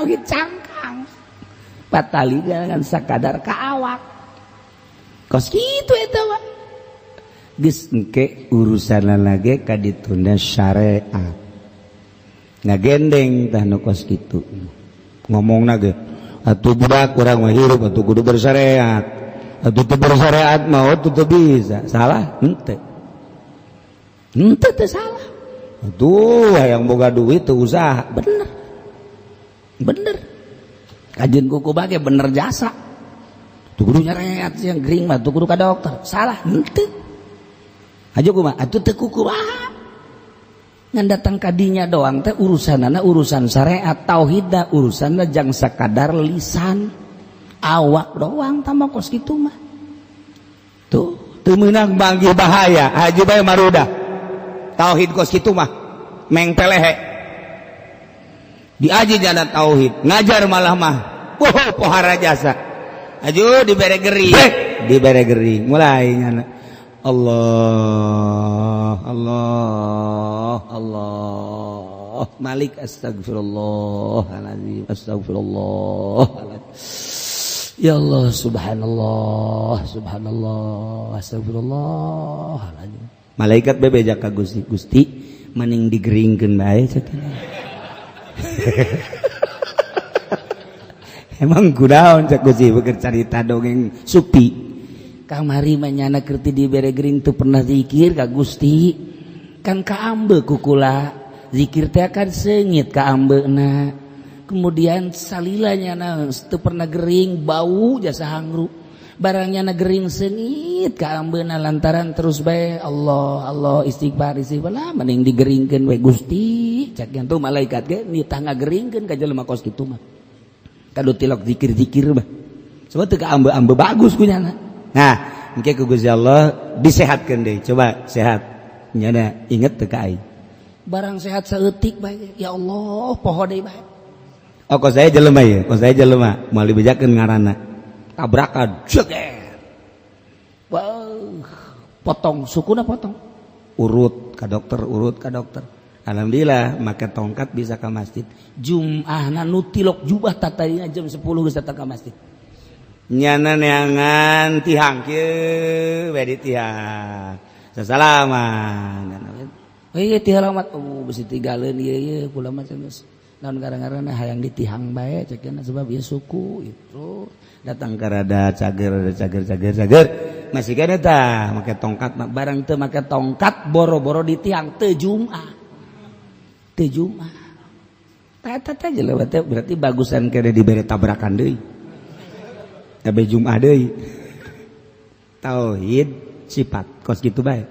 tauhid cangkang. Patali dengan sakadar ka awak. Kos kitu eta mah. Geus engke urusanna ge ka ditunda syariat. Ngagendeng tah nu kos kitu. Ngomongna ge atuh budak urang mah hirup atuh kudu bersyariat. Atuh teu bersyariat mah atuh teu bisa. Salah henteu. Henteu teu salah. Atuh hayang boga duit teu usaha, bener. Bener. Kajian kuku bage bener jasa. Tuh kudu nyareat yang gering mah tuh kudu ka dokter. Salah henteu. Aja kumaha atuh teu kukumaha. Ngan datang kadinya doang teh urusanana urusan syariat tauhidna urusanna jang sakadar lisan awak doang tambah kos kitu mah. Tuh teu meunang manggih bahaya haji bae marudah. Tauhid kos kitu mah meng pelehe. Diaji jana tauhid, ngajar malah mah. Wah, pohara jasa. Aju dibere gering, dibere gering mulai nyana. Allah, Allah, Allah. Malik astagfirullahaladzim, astagfirullah. Ya Allah, subhanallah, subhanallah, astagfirullah. Malaikat bebeja ka Gusti, Gusti mending digeringkeun bae cek. Emang kunaon cek Gusti beker carita dongeng supi. Kamari mah nyana kerti dibere gering teu pernah zikir ka Gusti. Kan kaambe kukula zikir teh kan seungit kaambeuna. Kemudian salila nyana teu pernah gering bau jasa hangru. Barang nyana gering seungit kaambeuna lantaran terus bae Allah Allah istighfar istighfar lah mending digeringkeun we Gusti. Cak yang tuh malaikat ge nitah ngageringkeun ka jelema kos kitu mah. Kadu tilok zikir-zikir mah. Sebab teu kaambe-ambe bagus ku nyana. Nah, engke ku Gusti Allah disehatkeun deui. Coba sehat. Nyana inget teu ka aing. Barang sehat saeutik bae. Ya Allah, poho deui bae. Oh, kos saya jelema ieu, kos saya jelema, moal dibejakeun ngaranna. Tabrakan, jeger. Wah, potong sukuna potong. Urut ka dokter, urut ka dokter. Alhamdulillah, make tongkat bisa ka masjid. Jum'ahna nu tilok jubah tatadinya jam 10 geus datang ka masjid. Nyana neangan tihang kieu we di tihang. Sasalaman. Heuh tihang alamat oh besi tigaleun ieu ieu kula mah geus naon gara-garana hayang ditihang bae cek sebab ieu suku itu datang ka rada cager cager cager cager masih kene tah make tongkat barang teu make tongkat boro-boro ditihang teu Jumat. Teu Jumat. Tah eta teh jelema teh berarti bagusan kene dibere tabrakan deui. Abe Jumat deui. Tauhid sifat kos kitu bae.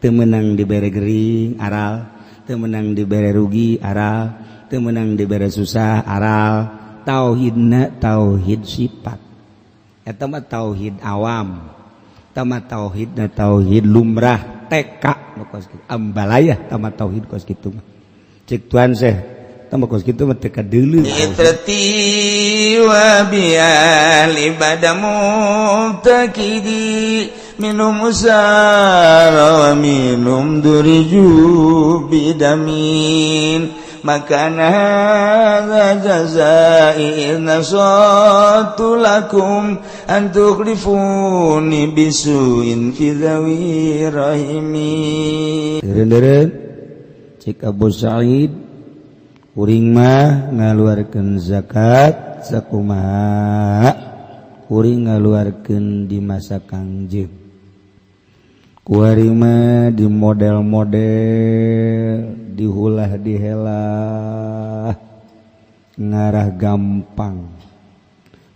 Teu meunang dibere gering aral, teu meunang dibere rugi aral, teu meunang dibere susah aral. Tauhidna tauhid sifat. Eta mah tauhid awam. Eta mah tauhidna tauhid lumrah TK nu kos kitu. Ambalayah eta mah tauhid kos kitu mah. Cek tuan seh tambah kos kitu mah teu kadeuleu. Itrati wa biali badamu takidi minum usara wa minum duriju bidamin makana hadza jazai nasatu lakum an tukhlifuni bisuin fi dhawi rahimi. Deureun-deureun cek Abu Sa'id kuring mah ngaluarkeun zakat sakumaha kuring ngaluarkeun di masa Kangjeng kuari mah di model-model dihulah dihelah ngarah gampang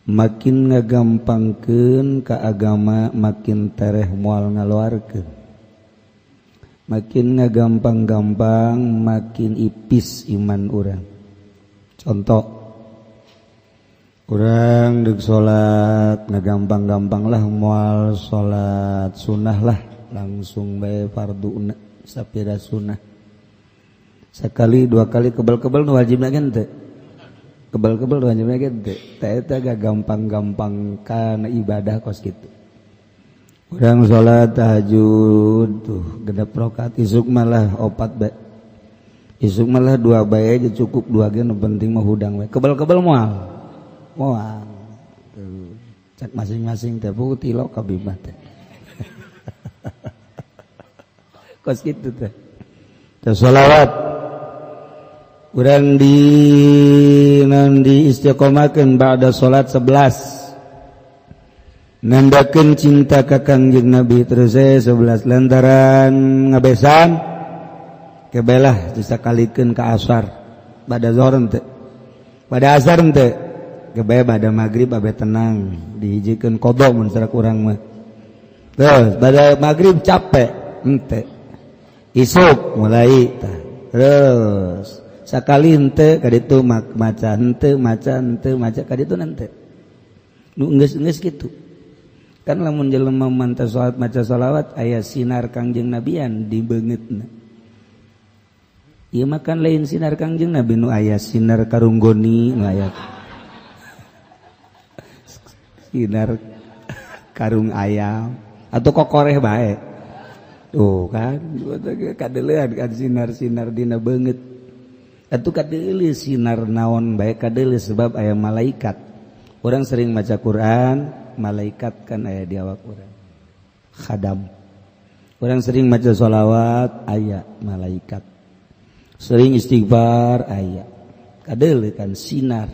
makin ngagampangkeun ka agama makin tereh moal ngaluarkeun makin ngagampang-gampang makin ipis iman urang. Contoh urang deuk salat ngagampang-gampang lah moal salat sunah lah langsung bae farduna sapira sunah sekali dua kali kebel-kebel nu wajibna ge teu kebel-kebel nu wajibna ge teu teh eta gampang-gampang kana ibadah kos kitu. Urang salat tahajud tuh genep rakaat isuk malah opat bae. Isuk malah dua bae aja cukup, dua ge nu penting mah hudang we. Kebel-kebel moal. Moal. Cek masing-masing teh buku tilok kabimah teh. Kos kitu teh. Teh sholawat. Urang di non di istiqomahkeun ba'da salat 11. Nandakeun cinta ka Kangjeng Nabi terus 11 lantaran ngabesan kebelah disakalikeun ka asar pada zuhur henteu, pada asar henteu, kebe pada maghrib abe tenang dihijikeun qada mun sarak urang mah. Terus pada maghrib capek henteu, isuk mulai tah. Terus sakali henteu kaditu maca henteu, maca henteu, maca kaditu henteu nu geus-geus kitu kan. Lamun jelema mantap salat maca salawat aya sinar Kangjeng Nabian di beungeutna. Ieu mah kan lain sinar Kangjeng Nabi nu aya sinar karunggoni, nu aya sinar karung ayam atau kokoreh bae. Tuh kan kadeulean kan sinar-sinar dina beungeut. Atuh kadeuleu sinar naon bae kadeuleu sebab aya malaikat. Urang sering maca Quran, malaikat kan aya di awak urang. Khadam. Urang sering maca sholawat, aya malaikat. Sering istighfar aya kadeuleu kan sinar.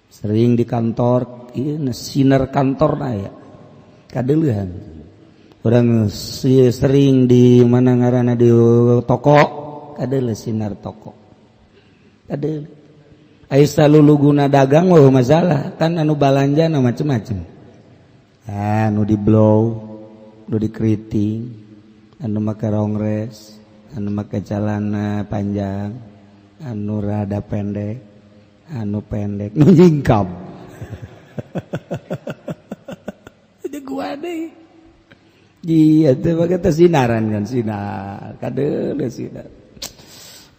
Sering di kantor ieu sinar kantor aya kadeuleuhan. Urang sering di mana ngaranna di toko kadeuleu sinar toko kadeuleu. Aya saluluguna dagang mah masalah kan, anu balanja na macem-macem, anu di blow, nu di keriting, anu make rongres, anu make celana panjang, anu rada pendek, anu pendek, nu nyingkap. Itu gua deh. Iya teh make teh sinaran kan sinar, kadeuleu sinar.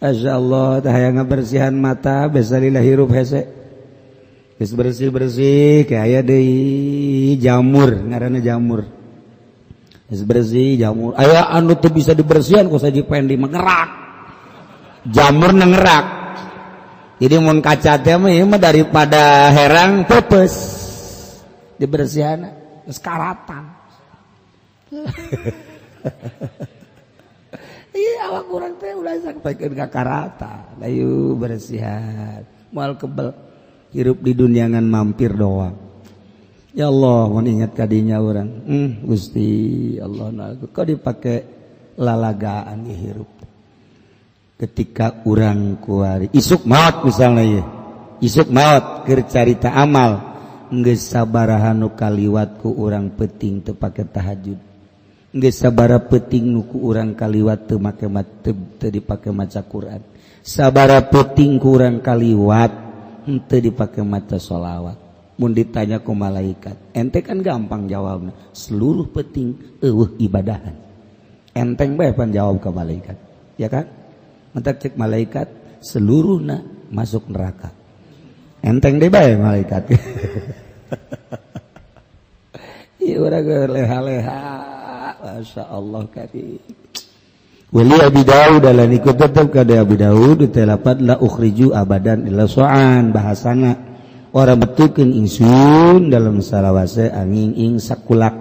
Masya Allah, teh hayang ngabersihan mata biasa lila hirup hese. Geus bersih-bersih kayak aya deui jamur, ngaranna jamur. Bersih jamur aya anu teu bisa dibersihan ku saji pendi mengerak jamur nengerak. Jadi mun kaca teh mah ieu mah daripada herang peupeus dibersihan geus karatan. Iya awak urang teh ulah sampaikeun ka karatan, ayo bersihan moal kebel hirup di dunia ngan mampir doang. Ya Allah, mun ingat kadinya orang, Gusti Allah, nah, kok dipake lalagaan hirup. Ketika urang kuari isuk maut misalnya ya, isuk maut keur carita amal, geus sabaraha nu kaliwat ku urang peuting teu pake tahajud, geus sabaraha peuting nu ku urang kaliwat teu make teu dipake maca Quran, sabaraha peuting ku urang kaliwat teu dipake maca sholawat. Mun ditanya ku malaikat, ente kan gampang jawabna, seluruh peting eueuh ibadahan. Enteng bae pan jawab ke malaikat, ya kan? Mentak cek malaikat seluruhna masuk neraka. Enteng deh bae malaikat. Ieu urang leha-leha, Masya Allah karim. Wali Abi Daud lan ikut tetep ka Abi Daud telapat la ukhriju abadan illa so'an bahasana. Orang betukeun ingsun dalam salawase angin ing sakulak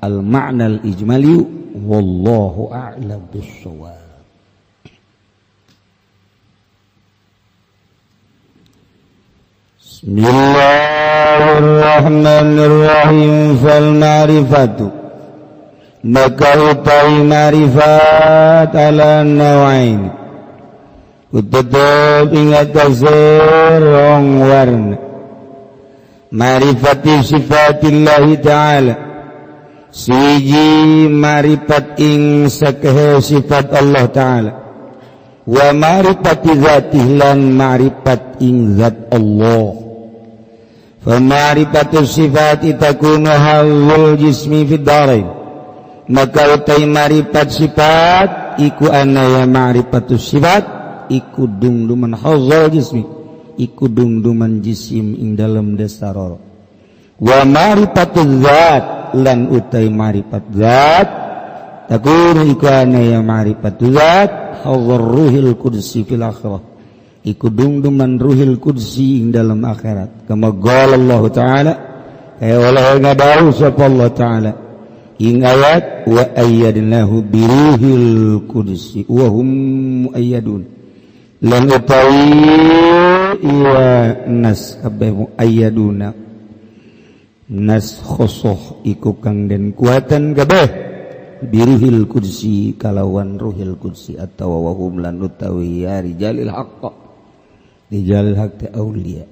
al ma'na al ijmali wallahu a'lam bissawab. Bismillahirrahmanirrahim. Fal ma'rifatu maka utai ma'rifat ala nawain tetep ingat kasir rong warna. Ma'rifati sifatillahi ta'ala siji ma'rifat ing sakehe sifat Allah ta'ala, wa ma'rifati zatih lan ma'rifat ing zat Allah. Fa ma'rifatu sifati takunu hawul jismi fid darain, maka utai ma'rifat sifat iku anaya ma'rifatu sifat iku dungduman hawul jismi iku dungduman jisim ing dalem desaroro. Wa ma'rifatu zat lan utai ma'rifat zat takunu iku anaya ma'rifatu zat hadzar ruhil qudsi fil akhirah iku dungduman ruhil qudsi ing dalam akhirat kama qala Allah taala kaya wala ngadawu sapa Allah taala ing ayat wa ayyadnahu biruhil qudsi wa hum muayyadun lan utawi iya nas kabeh muayyaduna nas khosoh iku kang den kuatan kabeh biruhil qudsi kalawan ruhil qudsi atawa wa hum lan utawi ya rijalil haqq rijalil haqq auliya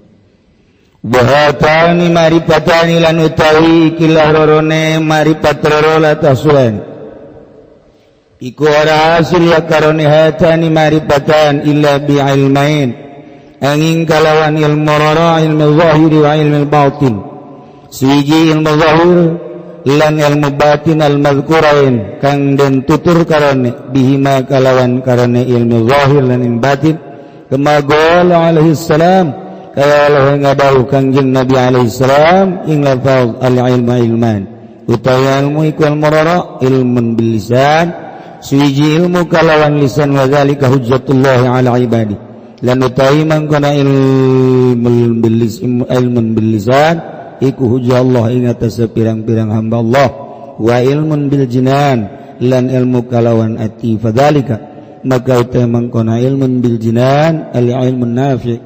wahatani marifatani lan utawi ikilah rorone marifat roro la taswan iku ora hasil ya karone hatani marifatan illa bi ilmain angin kalawan ilmu roro ilmu zahiri wa ilmu batin suwiji ilmu zahir lan ilmu batin al mazkurain kang den tutur karone bihima kalawan karone ilmu zahir lan ilmu batin kama qala alaihi salam kaya Allah ngadahu kangjeng Nabi alaihi salam ing lafaz al ilmu ilman utawi ilmu iku al murara ilmun bil lisan suwiji ilmu kalawan lisan wa zalika hujjatullah ala ibadi lan utawi mangkona ilmun bil lisan ilmun bil lisan iku hujjah Allah ing atas pirang-pirang hamba Allah wa ilmun bil jinan lan ilmu kalawan ati fadzalika maka utawi mangkona ilmun bil jinan al ilmun nafi'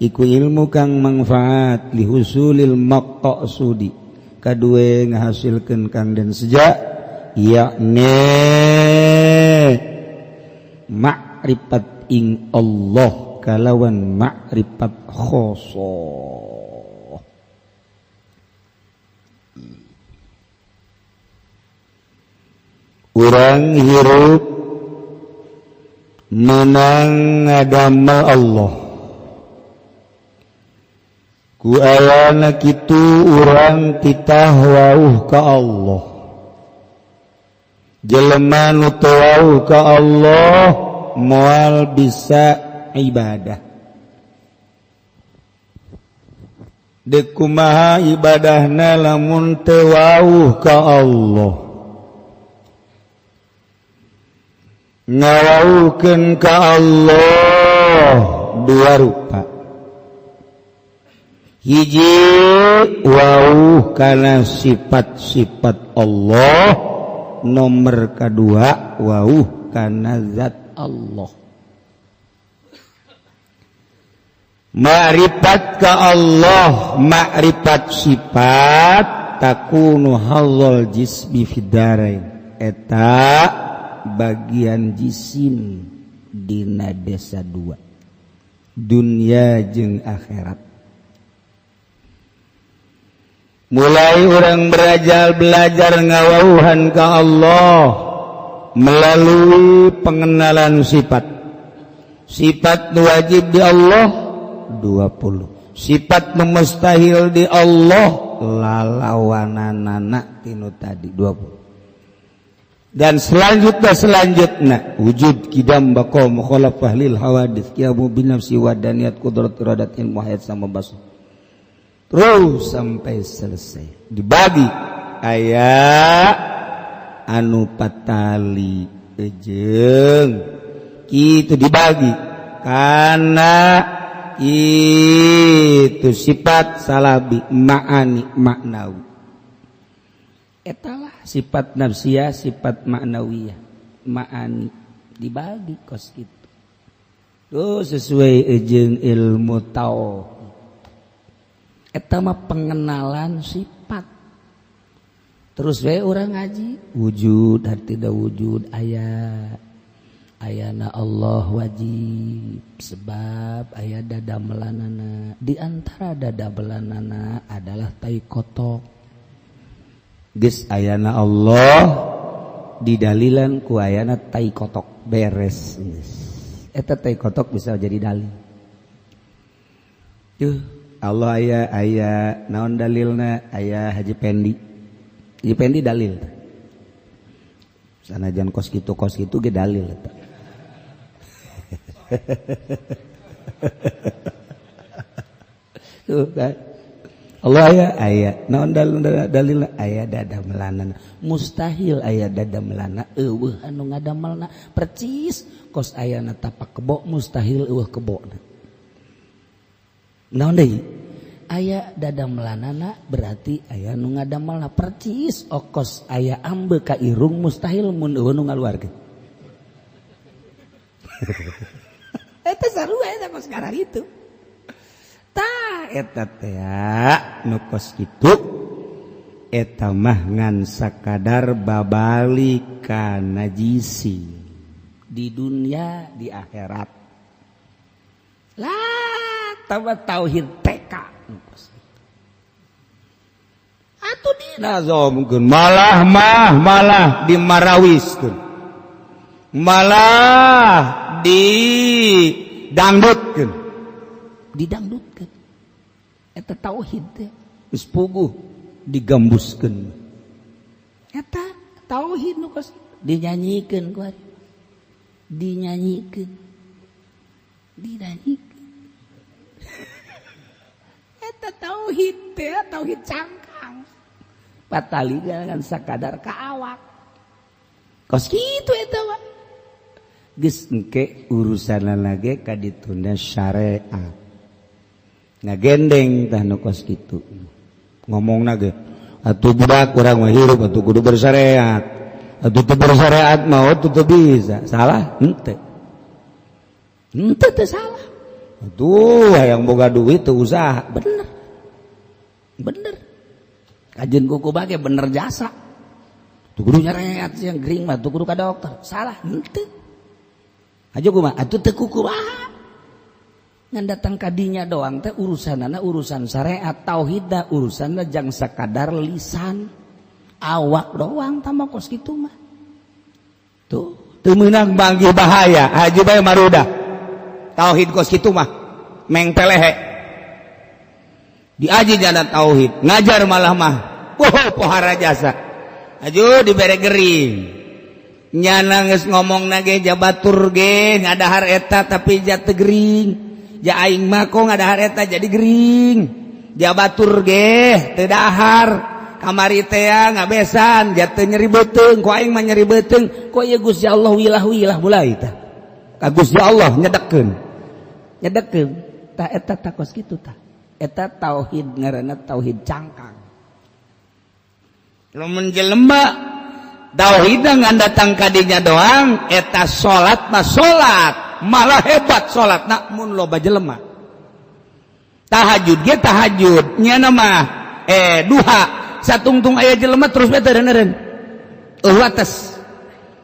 iku ilmu kang manfaat lihusulil maqsudi kadue ngahasilkeun kang den seja yakni makrifat ing Allah kalawan makrifat khosoh. Urang hirup menang ngadamel Allah ku ayana kitu urang titah wauh ka Allah jelema nu teu wauh ka Allah moal bisa ibadah deuk kumaha ibadahna lamun teu wauh ka Allah ngawauhkeun ka Allah dua rupa. Hiji wauh kana sifat-sifat Allah, nomor kedua wauh kana zat Allah. Ma'rifat ka Allah, ma'rifat sifat takunu hadzal jismi fid darain. Eta bagian jisim dina desa dua, dunia jeung akhirat. Mulai orang belajar ngawauhan ka Allah melalui pengenalan sifat. Sifat wajib di Allah 20. Sifat mustahil di Allah lalawananana tinu tadi 20. Dan selanjutnya wujud kidam baqa mukhalafah lil hawadits qiyamu bin nafsi wa daniyat qudrat iradat ilmu hayat sama basah. Terus sampai selesai dibagi aya anu patali ejeng itu dibagi karena itu sifat salabi ma'ani maknawi etalah sifat nafsiyah sifat maknawiyah ma'ani dibagi kos gitu tuh sesuai ejeng ilmu tauhid. Eta mah pengenalan sifat. Terus we urang ngaji wujud dan tidak wujud aya ayana Allah wajib sebab aya dadamelanana. Di antara dadamelanana adalah tai kotok. Geus ayana Allah didalilan ku ayana tai kotok beres. Eta tai kotok bisa jadi dalil. Tuh Allah aya aya naon dalilna aya Haji Pendi. Haji Pendi dalil. Sanajan kos kitu ge dalil eta. Tuh kan. Allah aya aya naon dalilna aya dadamelanana. Mustahil aya dadamelana eueuh anu ngadamelna percis kos ayana tapak kebo mustahil eueuh kebona. Naon deui? Aya dadamelanana berarti aya nu ngadamelna percis okos aya ambe ka irung mustahil mun eueuh nu ngaluarkeun. Eta sarua eta kos ngaran itu. Tah eta teh nu kos kitu eta mah ngan sakadar babalik ka najisi di dunia di akhirat. Lah tambah tauhid TK atuh dinazomkeun malah mah malah dimarawiskeun malah didangdutkeun didangdutkeun eta tauhid teh geus puguh digambuskeun eta tauhid nu kos dinyanyikeun ku dinyanyikan dinyanyikan eta tauhid teh tauhid cangkang patali jangan sakadar ka awak kos kitu eta mah geus engke urusanna lage ka ditunda syariat ngagendeng tah nu kos kitu ngomongna ge atuh budak urang mah hirup atuh kudu bersyariat atuh teu bersyariat mah atuh teu bisa salah henteu henteu teu salah atuh hayang boga duit teu usaha bener bener kajian kuku bage bener jasa tuh kudu nyareat yang gering mah tuh kudu ka dokter salah henteu aja kumaha atuh teu kukumaha ngan datang kadinya doang teh urusanana urusan syariat tauhidna urusanna jang sakadar lisan awak doang tambah kos kitu mah tuh teu meunang manggih bahaya haji bae marudah tauhid kos kitu mah meng pelehe diaji jana tauhid ngajar malah mah wah pohara jasa aju dibere gering nyana geus ngomong nage jabatur ge ngadahar eta tapi ja teu gering ja aing mah kok ngadahar eta jadi gering jabatur ge teu dahar kamari teh ngabesan ja teu nyeri beuteung ku aing mah nyeri beuteung kok ieu Gusti Allah wilah-wilah mulai tah ka Gusti Allah nyedekeun nyedekeun tah eta tah kos kitu tah eta tauhid ngaranna tauhid cangkang lamun jelema tauhid ngan datang kadinya doang eta salat mah salat malah hebat salat namun loba jelema tahajud ge tahajud nya mah duha satungtung aya jelema terus bae teu eureun eueuh atas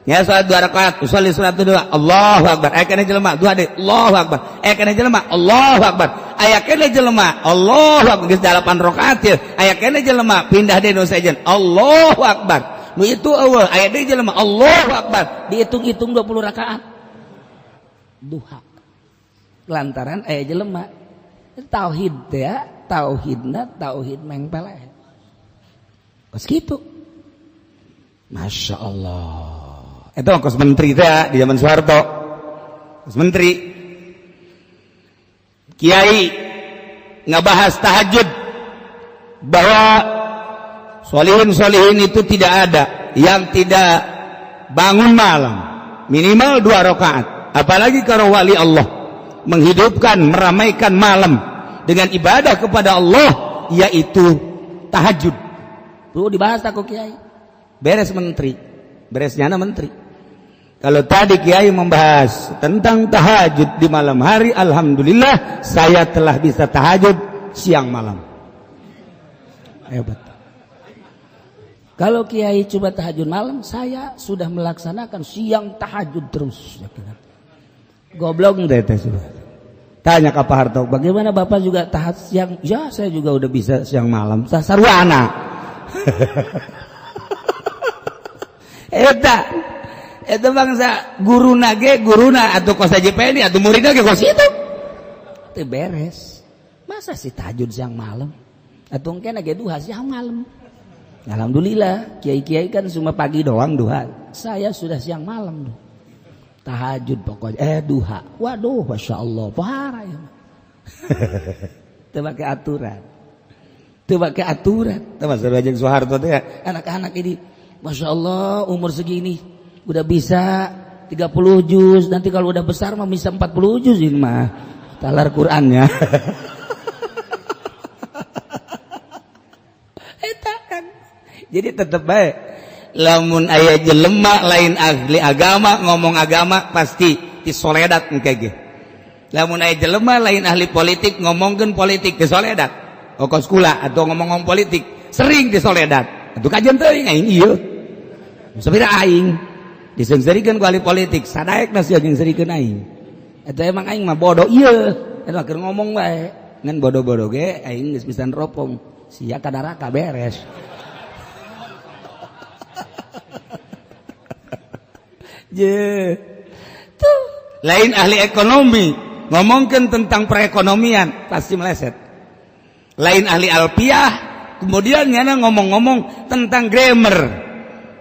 ya salat dua rakaat usolli salat dua Allahu akbar aya keneh jelema dua deui Allahu akbar aya keneh jelema Allahu akbar aya keneh jelema Allahu akbar geus 8 rakaat ye aya keneh jelema pindah deui nu sejen Allahu akbar nu itu eueuh aya deui jelema Allahu akbar dihitung-hitung 20 rakaat duha lantaran aya jelema tauhid teh tauhidna tauhid mengpeleh kos kitu Masya Allah itu kos menteri teh di zaman Soeharto kos menteri kiai ngebahas tahajud bahwa solihin-solihin itu tidak ada yang tidak bangun malam minimal 2 rakaat apalagi kalau wali Allah menghidupkan meramaikan malam dengan ibadah kepada Allah yaitu tahajud. Tuh dibahas aku kiai beres menteri beresnya menteri. Kalau tadi kiai membahas tentang tahajud di malam hari, alhamdulillah saya telah bisa tahajud siang malam. Hebat. Kalau kiai coba tahajud malam, saya sudah melaksanakan siang tahajud terus. Goblok deh teh sudah. Tanya ke Pak Harto, bagaimana Bapak juga tahajud siang? Ya, saya juga udah bisa siang malam. Sarwana. Eta itu bangsa guru nage guruna atau kos JPN atau muridna ge kos itu teu beres. Masa sih tahajud siang malam atau engke nage duha siang malam. Alhamdulillah kiai-kiai kan cuma pagi doang duha, saya sudah siang malam tuh tahajud pokoknya duha. Waduh, masya Allah pohara ya. Teu make aturan, teu make aturan. Teu masalah jeung Soeharto teh anak-anak ini masya Allah umur segini udah bisa 30 juz, nanti kalau udah besar mah bisa 40 juz ini mah. Talar Qur'annya. Eta kan. Jadi tetep bae lamun aya jelema lain ahli agama ngomong agama pasti disoledat engke ge. Lamun aya jelema lain ahli politik ngomongkeun politik disoledat. Okos kula atau ngomong-ngomong politik sering disoledat. Atuh kajian teuing aing ieu. Sabira aing diseungseurikeun ku ahli politik sadaekna sia jeung seurikeun aing. Eta emang aing mah bodoh ieu. Eta keur ngomong bae. Ngan bodoh-bodoh ge aing geus bisa neropong. Sia ka neraka beres. Je. Tuh, lain ahli ekonomi ngomongkeun tentang perekonomian pasti meleset. Lain ahli alpiah kemudian nyana ngomong-ngomong tentang grammar,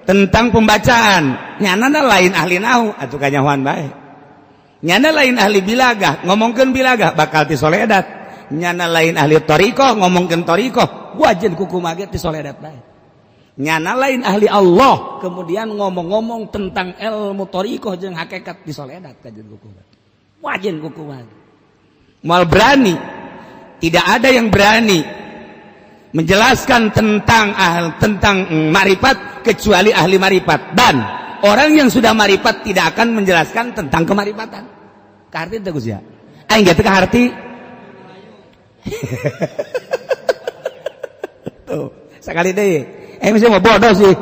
tentang pembacaan, nyana lain ahli nahu atuh kanyahoan bae. Nyana lain ahli bilagah ngomongkeun bilagah bakal tisoledat. Nyana lain ahli thariqah ngomongkeun thariqah wajen kuku mage tisoledat bae. Nyana lain ahli Allah kemudian ngomong-ngomong tentang ilmu thariqah jeung hakikat disoledat kajen kuku wajen kuku mage. Moal berani, tidak ada yang berani menjelaskan tentang tentang marifat kecuali ahli marifat, dan orang yang sudah marifat tidak akan menjelaskan tentang kemarifatan. Kaharti teu Gus ya? Aing ge teu kaharti. Tuh, sekali deui. Mesti mau bodoh sih.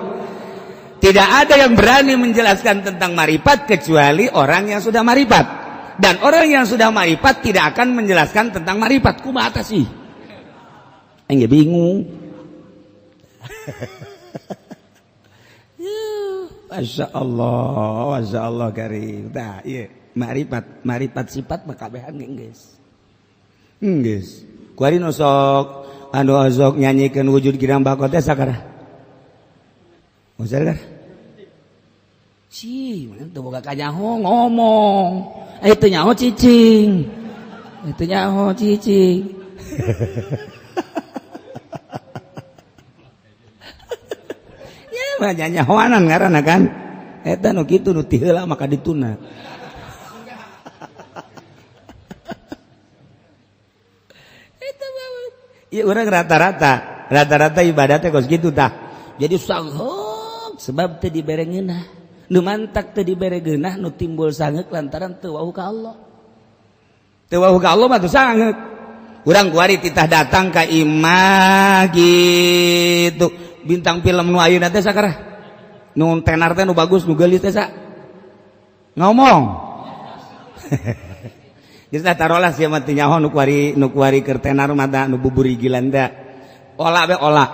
Tidak ada yang berani menjelaskan tentang marifat kecuali orang yang sudah marifat. Dan orang yang sudah marifat tidak akan menjelaskan tentang marifat. Kumaha sih? Aing ge bingung. Masya Allah, Masya Allah karim. Tah, ieu marifat, marifat sifat mah kabehan geus. Geus. Kuari nu sok anu sok nyanyikeun wujud girang bako teh sakara. Usah kan? Si, mana teu boga kanyaho ngomong. Teu nyaho cicing. Teu nyaho cicing. Ya mah nyahoanan ngaranna kan. Eta nu kitu nu ti heula maka dituna. Eta mah ieu urang rata-rata, rata-rata ibadah teh kos kitu tah. Jadi sanghok sebab teu dibere ngeunah. Nu mantak teu dibere geunah nu timbul sangeuk lantaran teu wau ka Allah. Teu wau ka Allah mah teu sangeuk. Urang kuari titah datang ka imah gitu. Bintang film nu ayeuna teh sakara. Nu tenar teh nu bagus nu geulis teh sa. Ngomong. Geus tah tarolah sia mah teu nyaho nu kuari keur tenar mah tah nu buburigilan teh. Ola be ola.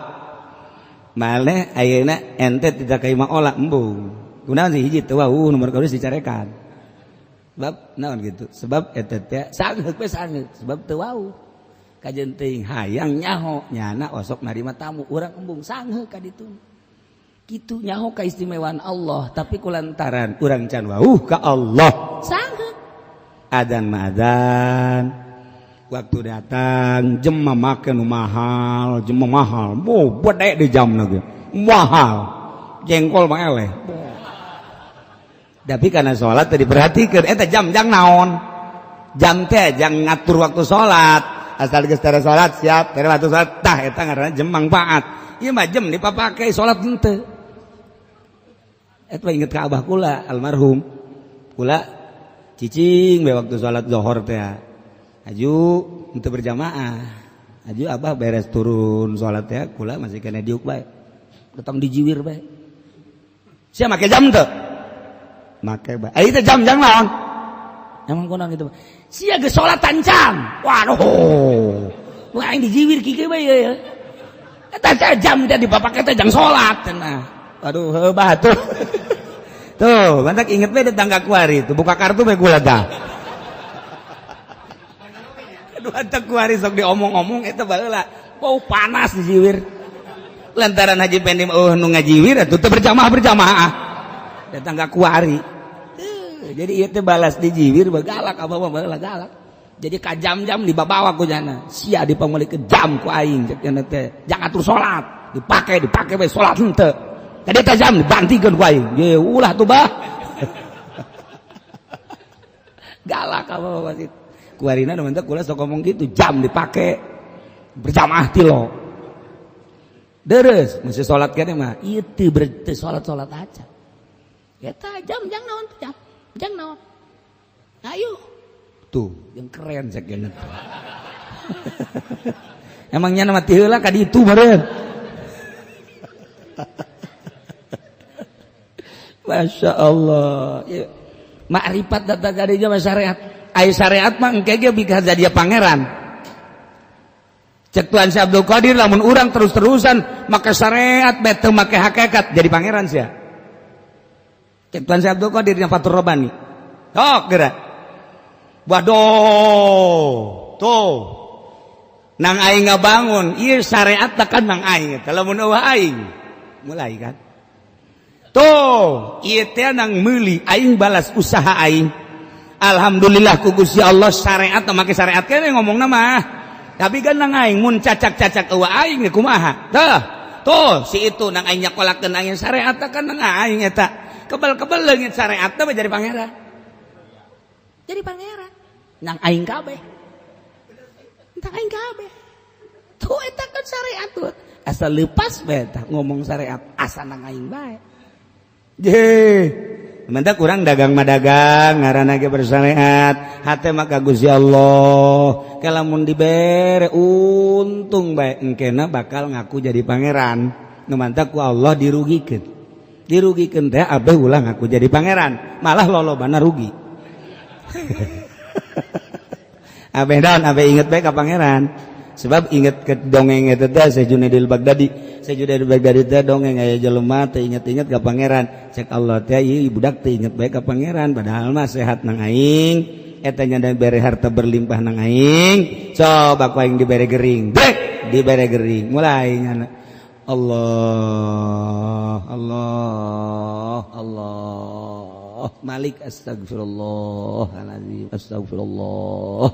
Male ayeuna ente tidak ka imah ola embung. Kunaon sih hiji teu wau nomor kadua dicarekan. Sebab naon gitu. Sebab eta teh sangeuk we sangeuk sebab teu wau. Kajen teuing hayang nyaho nyana osok narima tamu urang embung sangeuk ka ditu. Kitu nyaho kaistimewaan Allah tapi kulantaran urang can wau ka Allah sangeuk. Adzan mah adzan. Waktu datang jem make nu mahal, jem mahal. Boh bedek di jamna ge. Mahal. Jengkol mah eleh. Tapi karena sholat tadi diperhatikan, eta jam jang naon? Jam teh jang ngatur waktu sholat. Asal geus tara sholat siap, tara waktu sholat tah eta ngaranna jam manfaat. Ieu mah jam dipapake sholat henteu. Eta inget ka abah kula almarhum. Kula cicing we waktu sholat zuhur teh. Aju henteu berjamaah. Aju abah beres turun sholat teh kula masih kena diuk bae. Datang dijiwir bae. Sia make jam teu? Make bae. Itu jam jang naon? Emang kunaon gitu. Sia geus salat tancang. Waduh. Lu aing dijiwir kieu bae ya. Eta teh jam teh dipapake teh jang salat cenah. Waduh, heuh batuh. Tuh, mantak inget we tetangga kuari tuh buka kartu bae gula tah. Aduh, antak kuari sok diomong-omong eta baheula. Bau panas dijiwir. Lantaran Haji Pendi eueuh nu ngajiwir atuh teu berjamaah-berjamaah. Datang ka kuari. Jadi ieu teh balas dijiwir bagalak abah mah baheula galak. Jadi ka jam-jam dibabawa ku jana. Sia dipameulikeun jam ku aing cek jana teh. Jangan atur salat, dipake we salat henteu. Tadi teh jam dibantikeun ku aing. Ye ulah tuh bah. Galak apa wasit. Kuarina nu mentak kula sok ngomong gitu, jam dipake berjamaah tilo. Deres, mesti salat kene mah. Ieu teu berarti salat-salat aja. Eta jam jang naon jam? Jang naon? Ayo. Tuh, yang keren cek geuna. Emangnya nama ti heula ka ditu meureun. Masya Allah. Ya. Makrifat datang ka dieu mah syariat. Ai syariat mah engke ge bika jadi pangeran. Cek Tuan Syekh Abdul Qadir lamun urang terus-terusan make syariat bae teu make hakikat jadi pangeran sia. Cek Tuan Syekh Abdul Qadir yang Fathur Rabbani. Sok geura. Waduh, tuh. Nang aing ngabangun, ieu syariat kan nang aing eta lamun eueuh aing. Mulai kan. Tuh, ieu teh nang meuli aing balas usaha aing. Alhamdulillah ku Gusti Allah syariat make syariat kene ngomongna mah. Tapi kan nang aing mun cacak-cacak eueuh aing kumaha. Tah, tuh si itu nang aing nyakolakeun aing syariat kan nang aing eta. Kebel-kebel leungit syariat teh jadi pangeran. Jadi pangeran. Nang aing kabeh. Nang aing kabeh. Tuh eta kan syariat tuh. Asal lepas bae tah ngomong syariat asa nang aing bae. Je, mentak kurang dagang madagang ngaranna ge bersyariat hate mah ka Gusti Allah kalamun dibere untung bae engkena bakal ngaku jadi pangeran nu mantak ku Allah dirugikeun dirugikeun teh abeh ulah ngaku jadi pangeran malah lolobana rugi. Abeh daun abeh inget bae ka pangeran sebab inget ke dongeng eta teh Syekh Junaidil Baghdadi. Syekh Junaidil Baghdadi teh dongeng aya jelema teh inget-inget ka pangeran cek Allah teh ieu budak teh inget bae ka pangeran padahal mah sehat nang aing eta nya dibere harta berlimpah nang aing coba ku aing dibere gering dek dibere gering mulai nyana Allah Allah Allah Malik astagfirullahalazim astagfirullah.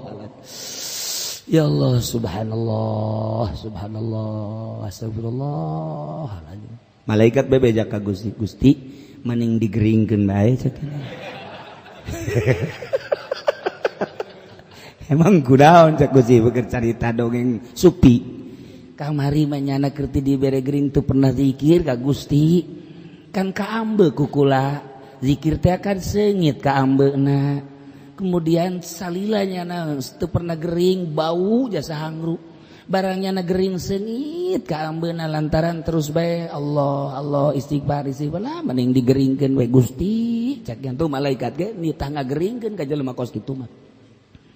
Ya Allah subhanallah subhanallah astagfirullah. Malaikat bebeja ka Gusti Gusti maning digeringkeun bae cek. Emang kudaon cek Gusti beker carita dongeng supi. Kamari mah nyana keur ti dibere gering teu pernah zikir ka Gusti. Kan kaambe ku kula zikir teh kan seungit kaambeuna. Kemudian salilanya na teu pernah gering bau jasa hangru barangnya na gering sengit kaambeuna lantaran terus bae Allah Allah istighfar istighfar lah mending digeringkeun we Gusti cek yang tuh malaikat ge nitah ngageringkeun ka jelema kos kitu mah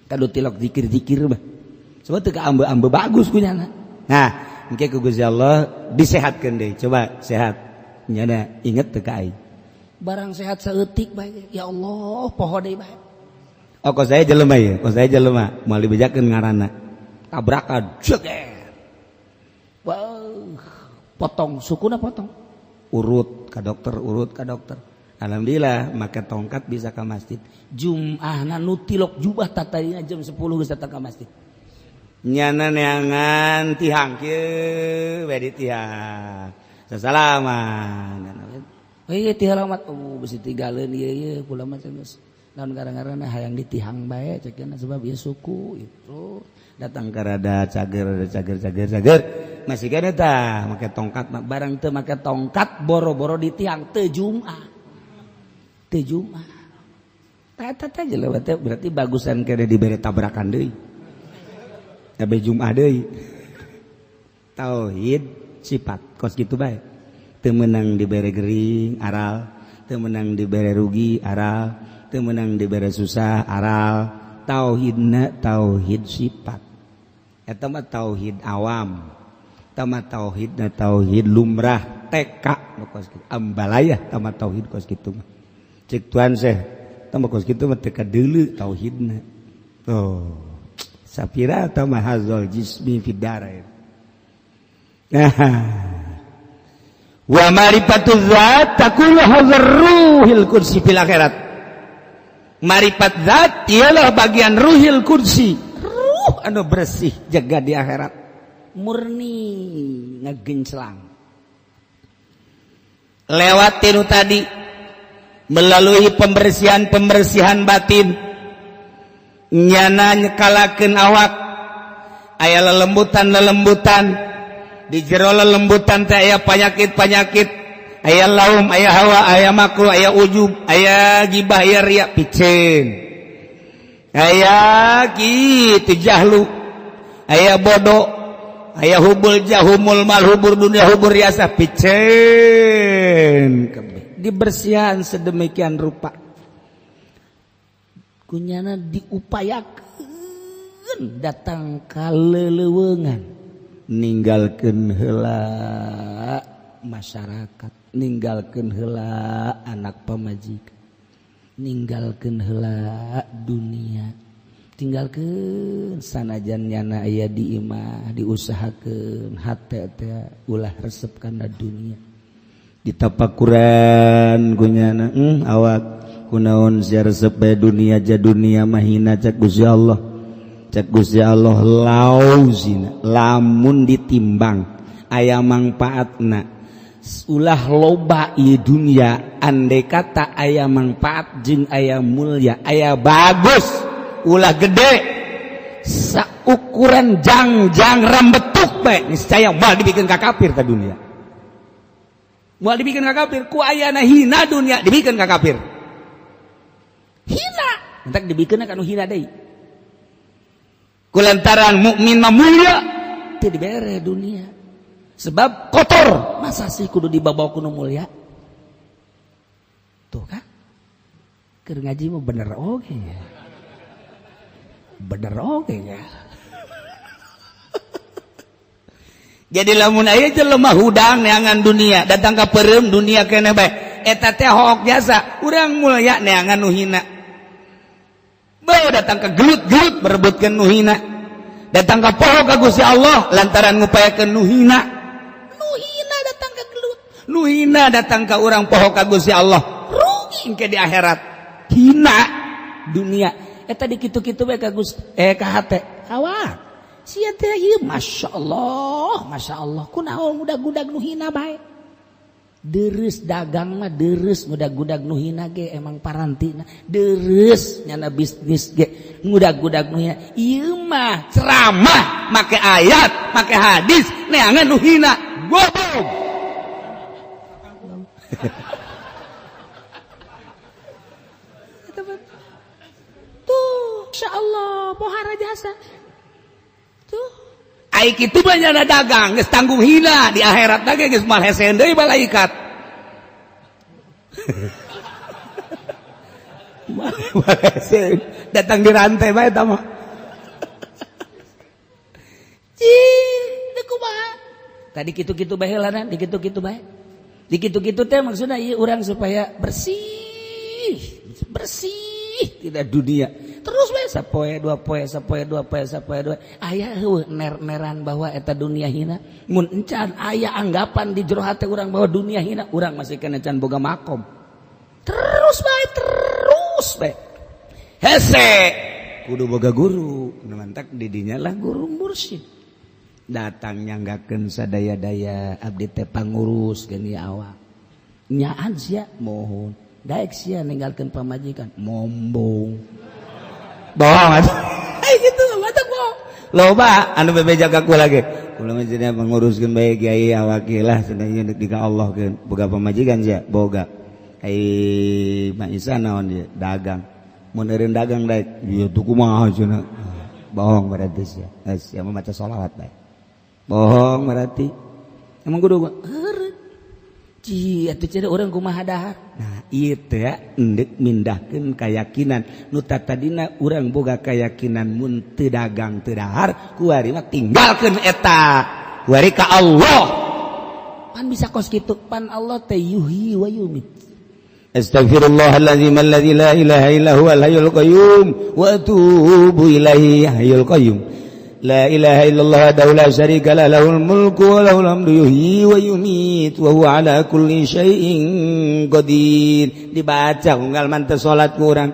kadu tilok zikir-zikir mah sebab teu kaambe-ambe bagus ku nyana. Nah engke ku Gusti Allah disehatkeun deui coba sehat nyana inget teu ka aing barang sehat saeutik bae ya Allah poho deui bae. Oh, kok saya jelema ya, kok saya jelema, moal dibejakeun ngaranna. Tabrakan, jeger. Wah, potong sukuna potong. Urut ka dokter, urut ka dokter. Alhamdulillah, make tongkat bisa ka masjid. Jum'ahna nu tilok jubah tatadina jam 10 geus datang ka masjid. Nyana neangan tihang kieu we di tihang. Sasalaman. Heuh tihang alamat, oh bisi tigaleun ieu ieu kula mah geus. Naon gara-garana hayang ditihang bae cekna sebab ieu suku itu datang ka rada cager cager cager cager masih kene tah make tongkat barang teu make tongkat boro-boro ditihang teu Jumat teu Jumat tah eta teh jelema teh berarti bagusan kene dibere tabrakan deui abe Jumat deui tauhid sifat kos kitu bae teu meunang dibere gering aral teu meunang dibere rugi aral teu meunang dibere susah aral tauhidna tauhid sifat eta mah tauhid awam eta mah tauhidna tauhid lumrah TK nu kos kitu ambalayah eta mah tauhid kos kitu mah cek Tuan Syekh eta mah kos kitu mah teu kadeuleu tauhidna tuh sapira eta mah hazal jismi fid darain. Nah wa marifatu zat takunu hazar ruhil kursi fil akhirat. Marifat zat ialah bagian ruhil kursi, ruh anu bersih jaga di akhirat murni ngegenclang lewat tinu tadi melalui pembersihan-pembersihan batin Nyana nyekalakeun awak aya lelembutan-lelembutan di jero lelembutan teh aya panyakit-panyakit, aya laum, aya hawa, aya makruh, aya ujub, aya gibah, aya riya, piceun, aya kitu jahlu, aya bodoh, aya hubul jahumul mal, hubur dunia, hubur riasa, piceun dibersihan sedemikian rupa kunyana diupayakan datang ka leleuweungan, ninggalkeun heula masyarakat, ninggalkeun heula anak pamajikan, ninggalkeun heula dunia, tinggalkeun sanajan nyana aya di imah, diusahakeun hate teh ulah resep kana dunia. Ditapakuran kunyana awak kunaon sia resep bae dunia, ja dunia mahina cek Gusti Allah. Cek Gusti Allah lau zina, lamun ditimbang aya mangpaatna, ulah loba ieu dunia. Andai kata aya mangpaat jeung aya mulia, aya bagus, ulah gede, saukuran jangjang rambetuk bae, niscaya moal dibikin ka kafir ka dunia, moal dibikin ka kafir. Ku ayana hina dunia dibikin ka kafir, hina entak dibikin ka nu hina deui. Kulantaran mukmin mah mulia teu dibere dunia sebab kotor, masa sih kudu dibawa ku nu mulia? Tuh kan keur ngaji mah bener oge ya, bener oge ya. Jadi lamun aya jelema hudang neangan dunia, datang ka peureum dunia keneh bae, eta teh hook jasa. Urang mulia neangan nu hina bae, datang ka gelut-gelut berebutkeun nu hina, datang ka poho ka Gusti Allah lantaran ngupayakeun nu hina. Nu hina datang ka gelut, nu hina datang ka urang poho ka Gusti Allah, rugi engke di akhirat. Hina dunia eta dikitu-kitu bae ka Gusti ka hate awak sia teh ieu, masyaallah, masyaallah, kunaon ngudag-gudag nu hina bae, deres dagang mah deres, ngudag-gudag nu hina ge emang parantina deres, nyana bisnis ge ngudag-gudag nu hina. Ieu mah ceramah make ayat make hadis neangan nu hina, goblok. Tuh insyaallah pohara jasa tuh. Ai kitu mah nyana dagang geus tanggung hina di akhirat ge geus moal hese deui malaikat. Datang di rantai bae eta mah. Cih, teu kumaha. Tadi kitu-kitu bae heulana, dikitu-kitu bae. Dikitu-kitu teh maksudna ieu urang supaya bersih, bersih tidak dunia. Terus bae sapoe dua poe, sapoe dua poe, sapoe dua. Aya heueuh ner-neran bahwa eta dunia hina. Mun encan aya anggapan di jero hate urang bahwa dunia hina, urang masih kena can boga makom. Terus bae, terus bae. Hese kudu boga guru, nu mantak di dinya lah guru mursyid. Datang nyanggakeun sadaya-daya abdi teh pangurus geuning awak. Nyaan sia mohon, daek sia ninggalkeun pamajikan mombong. Bohong atuh. Gitu mata bohong. Loba anu bebeja ka kula ge. Kula mah cenah panguruskeun bae kiai awak lah cenah ieu deuk ka Allah keun. Boga pamajikan sia, boga. Ai Mak Isa naon ieu dagang. Mun eureun dagang daek, ieu tuh kumaha cenah. Bohong berarti sia. Geus sia mah maca sholawat bae. Bohong berarti. Emang kudu heureun. Ci atuh cenah urang kumaha dahar. Nah, ieu teh endek mindahkeun keyakinan nu tadina urang boga keyakinan mun teu dagang teu dahar, kuari mah tinggalkeun eta. Kuari ka Allah. Pan bisa kos kitu, pan Allah teh yuhyi wa yumit. Astaghfirullahalazim alladzi la ilaha illa huwal hayyul qayyum wa atubu ilaihi hayyul qayyum. La ilaha illallah wahdahu la syarika lah, lahul mulku wa lahul hamdu yuhyi wa yumiit wa huwa ala kulli syai'in qadir. Dibaca unggal manteu salat ku urang.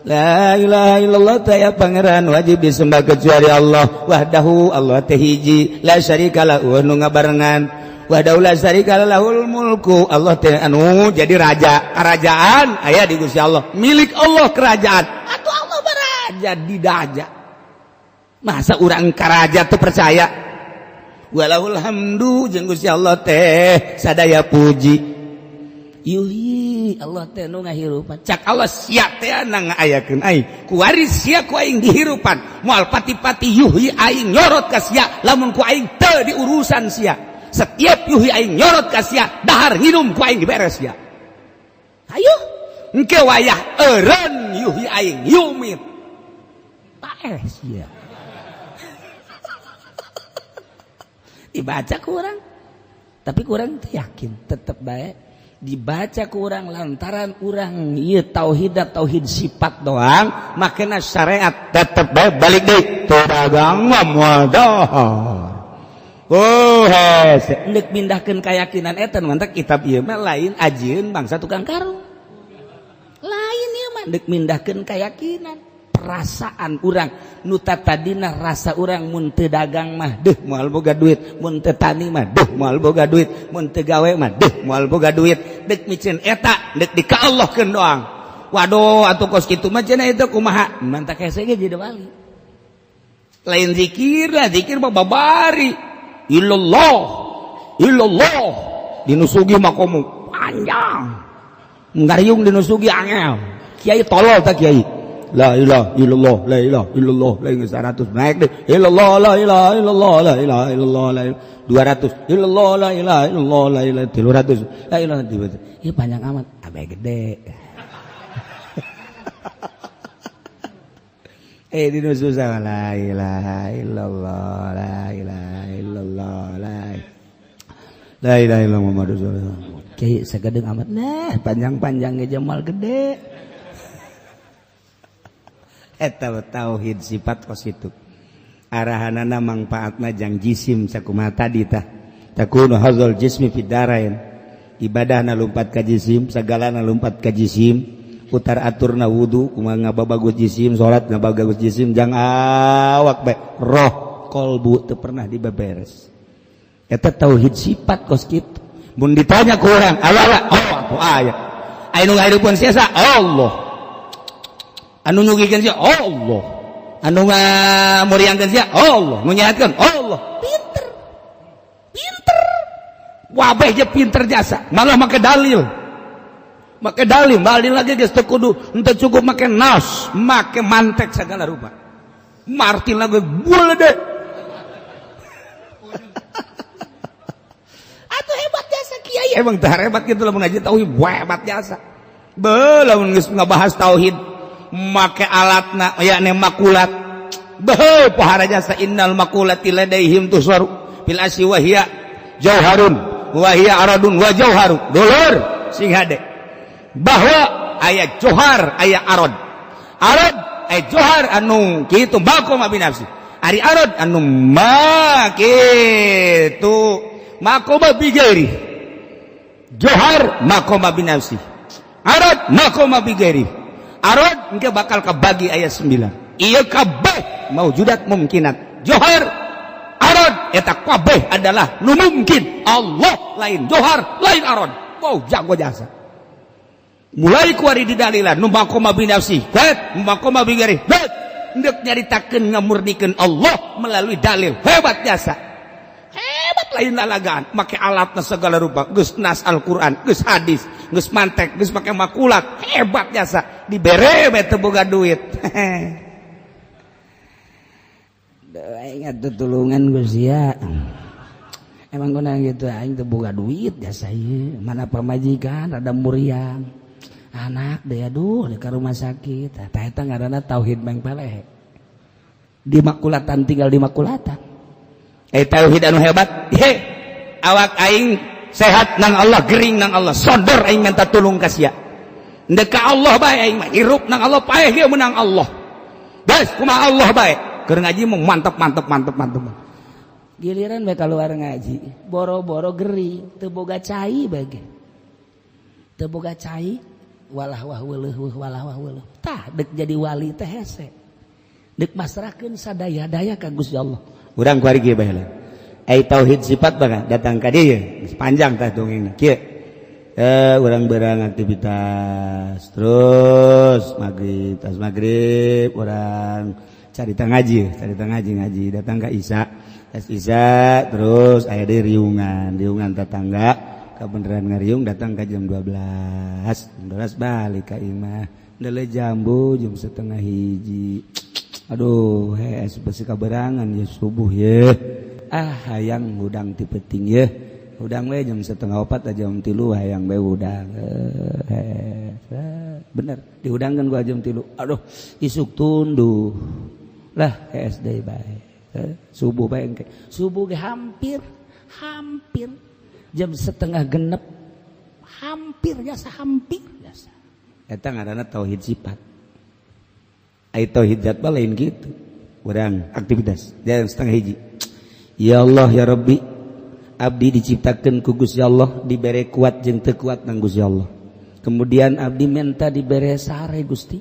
La ilaha illallah teh ya pangeran wajib disembah kecuali Allah, wahdahu Allah teh hiji, la syarika lahu nu ngabarengan, wahdahu la syarika lahul mulku, Allah teh anu jadi raja, kerajaan aya di Gusti Allah, milik Allah kerajaan. Atuh Allah baraja. Karaja didaja. Masa urang karaja tuh percaya? Walahul hamdu jeung Gusti Allah teh sadaya puji. Yuhi Allah teh nu ngahirupan. Cak Allah sia teh na ngaayakeun aing. Kuari sia ku aing dihirupan. Moal pati-pati yuhi aing nyorot ka sia lamun ku aing teu diurusan sia. Setiap yuhi aing nyorot ka sia, dahar nginum ku aing diberes sia. Ayo, engke wayah eureun yuhi aing yumit. Paeh sia. Dibaca kurang, tapi kurang yakin, tetap baik. Dibaca kurang lantaran urang ieu tauhid tauhid sifat doang, makana syariat tetep baik balik deui teu dagang mah moal dahar. Oh hese endek mindahkeun keyakinan eta mantak kitab ieu mah lain ajieun bangsa tukang karung. Lain ieu mah endek mindahkeun keyakinan. Perasaan urang nu tadina rasa urang mun teu dagang mah deuh moal boga duit, mun teu tani mah deuh moal boga duit, mun teu gawe mah deuh moal boga duit. Deuk miceun eta deuk di ka Allahkeun doang. Waduh atuh kos kitu mah cenah itu kumaha? Mantak hese ge jadi wali. Lain zikir lah, zikir mah babari. Illallah, illallah dinu sugih mah komo panjang. Ngariung dinu sugih angel. Kiai tolol tah kiai. La ilaha illallah, la ilaha illallah, la ilaha 100 naik deh. Illallah, la ilaha illallah, la ilaha illallah, la 200. Illallah, la ilaha illallah, la ilaha 300. La ilaha 300. Ieu panjang amat, abe gede. Dinu susah la ilaha illallah, la ilaha illallah, la ilaha illallah Muhammadur Rasulullah. Kiai sagedeung amat nah, panjang-panjang ge jamal gede. Eta tauhid sifat kos kitu. Arahanana mangpaatna jang jisim sakumaha tadi tah. Takunu hadzal jismi fid darain. Ibadahna lumpat ka jisim, sagalana lumpat ka jisim. Utar aturna wudu kumaha ngababagus jisim, salat ngababagus jisim jang awak bae roh kolbu teu pernah dibeberes. Eta tauhid sifat kos kitu. Mun ditanya ku urang, Allah oh aya. Aya nu ngahirupkeun sia Allah. Anu nyugihkeun sia Allah, anu ngamuriangkeun sia Allah, nu nyehatkeun Allah. Pinter, pinter, wabeh je pinter jasa, malah make dalil, make dalil, dalil lagi geus teu kudu, henteu cukup make nas, make mantek segala rupa. Martin lagi boleh deh. Atuh hebat jasa kiai, emang teh hebat kitu lamun ngaji tauhid, hebat jasa. Beuh lamun geus ngabahas tauhid make alatna yakni makulat beuh pohara jasa innal makulati ladaihim tusaru fil asyi wa hiya jauharun wa hiya aradun wa jauharu dulur sing hade bahwa aya johar aya arad arad aya johar anu kitu maqom abi nafsi ari arad anu ma kitu maqom bi ghairi johar maqom abi nafsi arad maqom bi ghairi arad engke bakal kabagi ayat 9. Ieu kabeh maujudat mumkinat. Johar arad eta kabeh adalah nu mungkin. Allah lain johar lain arad. Wow jago jasa. Mulai kuari didalilan nu maqoma bi nafsi, bet maqoma bi ghairi, bet endek nyaritakeun ngamurnikeun Allah melalui dalil. Hebat jasa. Hebat lain lalagaan, make alatna segala rupa, geus nas Al-Qur'an, geus hadis, geus mantek, geus make makulat, hebat jasa. Dibere bae teu boga duit. Aing atuh tulungan geus sia. Emang guna gitu aing teu boga duit jasa ieu, mana pamajikan rada muriang. Anak deh aduh ka rumah sakit. Tah eta ngaranna tauhid mangpalehe. Di makulatan tinggal di makulatan. Tauhid anu hebat, he awak aing sehat nang Allah, gering nang Allah, sodor aing minta tulung ka sia. Ndek ka Allah bae aing mah, hirup nang Allah, paeh ge menang Allah. Geus kumaha Allah bae. Keur ngaji mah mantep mantep mantep mantep. Giliran bae kaluar ngaji, boro-boro gering, teu boga cai bae ge. Teu boga cai, walah wah weuleuh walah wah weuleuh. Tah deuk jadi wali teh hese. Deuk masrahkeun sadaya-daya ka Gusti Allah. Urang kuari kieu bae lah. Ai tauhid sifat bae datang ka dieu, geus panjang tah dongengna. Kieu. Urang berang aktivitas terus maghrib, tas maghrib urang carita ngaji, carita ngaji, ngaji datang ke Isya, tas Isya terus aya di riungan, riungan tetangga kebenaran ngariung datang ke jam 12, 12 balik ke imah, ndele jambu jam 12.30. Aduh, hees besi kaberangan ya subuh ya. Ah, hayang hudang ti peuting ya. Hudang we jam 3.30 jam 3 hayang we hudang. Bener dihudangkan gua jam 3. Aduh, isuk tunduh lah hees deui bae. Subuh bae engke. Subuh ge hampir hampir jam 5.30, hampir jasa, hampir jasa. Eta ngaranna tauhid sifat. Ai tauhid zat mah lain gitu. Urang aktivitas jam 12.30. Ya Allah ya Rabbi, abdi diciptakan ku Gusti Allah, dibere kuat jeung teu kuat nang Gusti Allah. Kemudian abdi minta dibere sare Gusti.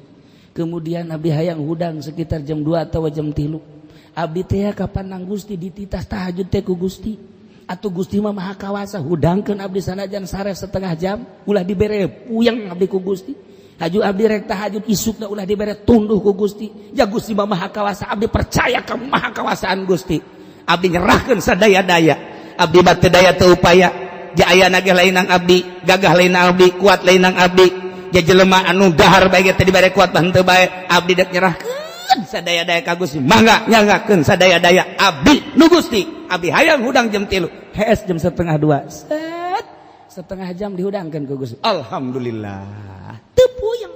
Kemudian abdi hayang hudang sekitar jam 2 atau jam 3. Abdi teh kapan nang Gusti dititas tahajud teh ku Gusti. Atau Gusti mah maha kawasa, hudangkeun abdi sanajan sare setengah jam, ulah dibere puyeng abdi ku Gusti. Haju abdi rek tahajud isukna ulah dibere tunduh ku Gusti. Ya Gusti mah maha kawasa, abdi percaya ka maha kawasaan Gusti. Abdi nyerahkeun sadaya-daya. Abdi mah teu daya teu upaya. Ja ayana ge lain nang abdi, gagah lain nang abdi, kuat lain nang abdi. Ja jelema anu dahar bae ge teu dibere kuat mah henteu bae. Abdi dek nyerahkeun sadaya-daya ka Gusti. Mangga nyanggakeun sadaya-daya abdi nu Gusti. Abdi hayang hudang jam 3. Hees jam 1.30. Set. Setengah jam dihudangkeun ku Gusti. Alhamdulillah. Teu puyeng.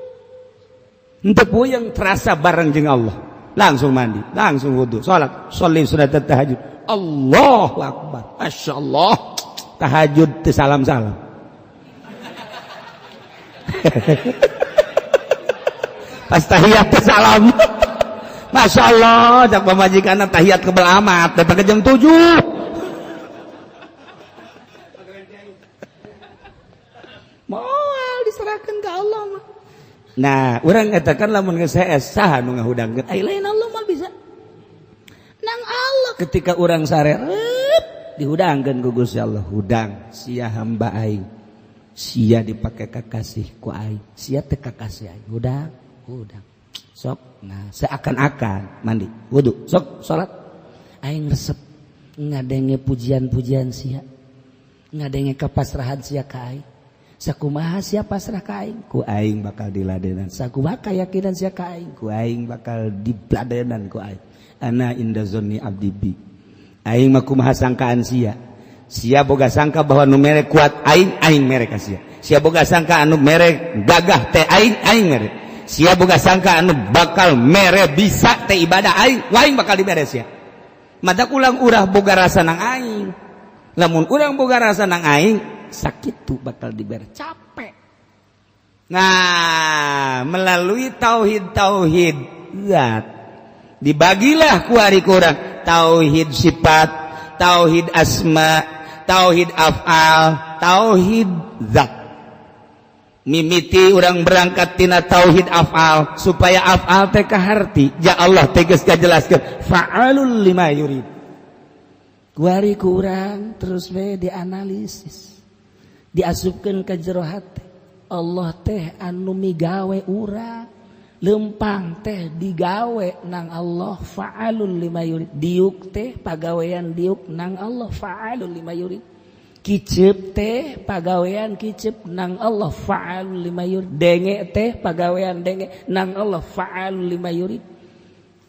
Teu puyeng terasa bareng jeung Allah. Langsung mandi, langsung wudu, salat, sholli sunat tahajud. Allahu akbar. Masya Allah. Tahajud teu salam-salam. Pas tahiyat teu salam. Masya Allah, cak pamajikanna tahiyat kebel amat, datang ke jam 7. Moal diserahkan ke Allah mah. Nah, urang katakan lamun geus hees saha nu ngahudangkeun? Ai lain Allah mah bisa. Nang Allah ketika urang sarerep dihudangkeun ku Gusti Allah, hudang sia hamba aing. Sia dipake kakasih ku aing, sia teu kakasih aing. Hudang, hudang. Sok, nah seakan-akan mandi, wudu, sok salat. Aing resep ngadenge pujian-pujian sia. Ngadenge kepasrahan sia ka aing. Sakumaha sia pasrah ka aing, ku aing bakal diladenan. Sakumaha kayakinan sia ka aing, ku aing bakal dibladenan ku aing. Ana inda zonni abdi bi. Aing mah kumaha sangkaan sia. Sia boga sangka bahwa nu mere kuat aing, aing mere ka sia. Sia boga sangka anu mere gagah teh aing, aing mere. Sia boga sangka anu bakal mere bisa teh ibadah aing, aing bakal dibere sia. Matak ulang urah boga rasa nang aing. Lamun urang boga rasa nang aing, sakitu bakal dibere capek. Nah, melalui tauhid-tauhid zat dibagilah kuari kurang tauhid sifat, tauhid asma, tauhid af'al, tauhid zat. Mimiti urang berangkat tina tauhid af'al supaya af'al teh kaharti. Ya Allah teh geus kajelaskeun fa'alul lima yurid. Kuari kurang terus we dianalisis. Diasupkeun ka jero hate. Allah teh anu migawe urang. Lempang teh digawe nang Allah fa'alul lima yurid. Diuk teh pagawean diuk nang Allah fa'alul lima yurid. Kicep teh pagawean kicep nang Allah fa'alul lima yurid. Denge teh pagawean denge nang Allah fa'alul lima yurid.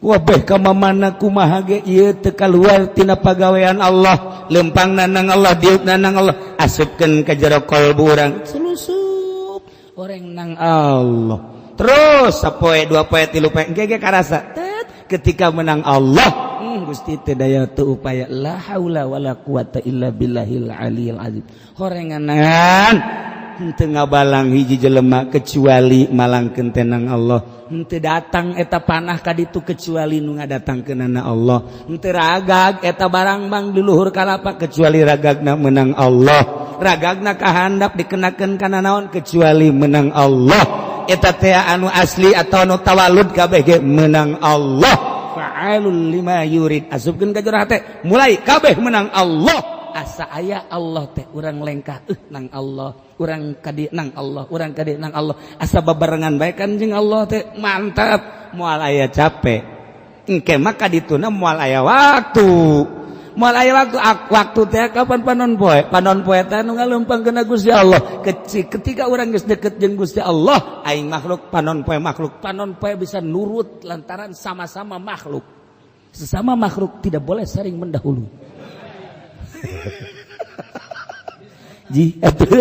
Wabeh ka mamana kumaha ge ieu teu kaluar tina pagawean Allah. Lempangna nang Allah, diukna nang Allah. Asupkeun ka jero kalbu urang. Sulusup oreng nang Allah. Terus sapoe dua poe tilu poe engke ge karasa tet ketika menang Allah, Gusti teu daya teu upaya, la haula wala quwata illa billahil aliyil azim. Horenganan henteu ngabalang hiji jelema kecuali malangkeun teh nang Allah. Henteu datang eta panah ka ditu kecuali nu ngadatangkeunana Allah. Henteu ragag eta barang bang di luhur kalapa kecuali ragagna menang Allah. Ragagna kahandap dikenakeun kana naon kecuali menang Allah. Eta teh anu asli atau anu tawalud kabeh ge menang Allah. Fa'alul lima yurid. Asupkeun ka jero hate, mulai kabeh menang Allah. Asa aya Allah teh urang lengkah nang Allah, urang kadi nang Allah, urang kadi nang Allah. Asa babarengan bae kan jeung Allah teh mantap, moal aya capek. Engke mah kadituna moal aya waktu. Moal aya waktu, waktu teh kapan panon poe? Panon poe teh nu ngaleumpangkeun Gusti Allah. Ketika urang geus deket jeung Gusti Allah, aing makhluk panon poe makhluk, panon poe bisa nurut lantaran sama-sama makhluk. Sesama makhluk tidak boleh saling mendahului. Ji, atuh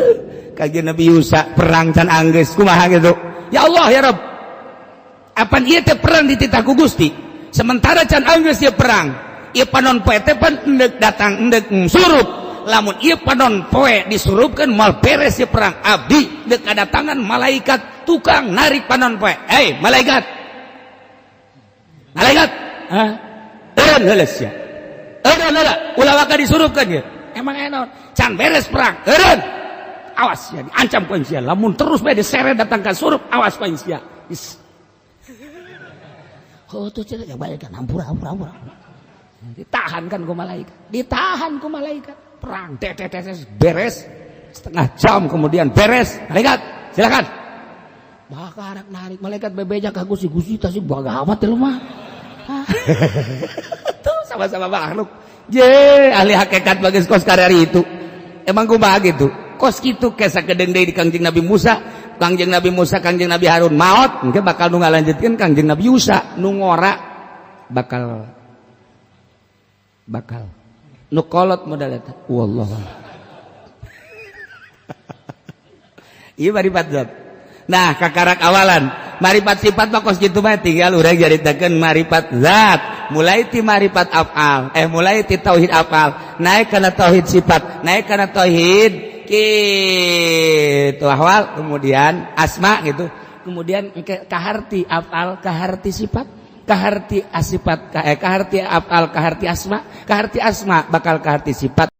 kajian Nabi Yusa perang can anggeus kumaha gitu. Ya Allah ya Rabb. Apan ieu teh perang dititah ku Gusti. Sementara can anggeus ieu perang. Ieu panon poe teh pan endek datang endek surup. Lamun ieu panon poe disurupkeun moal beres ieu perang. Abdi deuk kadatangan malaikat tukang narik panon poe. Hei malaikat. Malaikat. Hah? Eureun heula sia. Eureun heula, ulah waka disurupkeun ieu. Emang enon can beres perang. Eureun. Awas sia diancam ku sia. Lamun terus bae diseret datang ka surup, awas ku sia. Oh tuh cenah ya balik kan ampura ampura ampura. Ditahan kan ku malaikat, ditahan ku malaikat, perang tes beres setengah jam kemudian beres, malaikat silakan. Bakar narik malaikat bebeja ka Gusti, Gusti tasih bagawat teh mah. Tuh sama-sama makhluk. Je ahli hakikat bagus kos karari itu. Emang kumaha gitu? Kos kitu ke sakedeung deui di Kangjeng Nabi Musa, Kangjeng Nabi Musa, Kangjeng Nabi Harun maot, engke bakal nu ngalanjutkeun Kangjeng Nabi Yusa, nu ngora bakal bakal nu kolot modal eta wallah. Ieu maripat zat. Nah kakarak awalan maripat sifat mah kos kitu mah tinggal urang jaritakeun maripat zat, mulai ti maripat afal, mulai ti tauhid afal, naik kana tauhid sifat, naik kana tauhid kitu ahwal, kemudian asma gitu, kemudian kaharti afal, kaharti sifat, kaharti asifat, kaharti afal, kaharti asma, kaharti asma bakal kaharti sifat.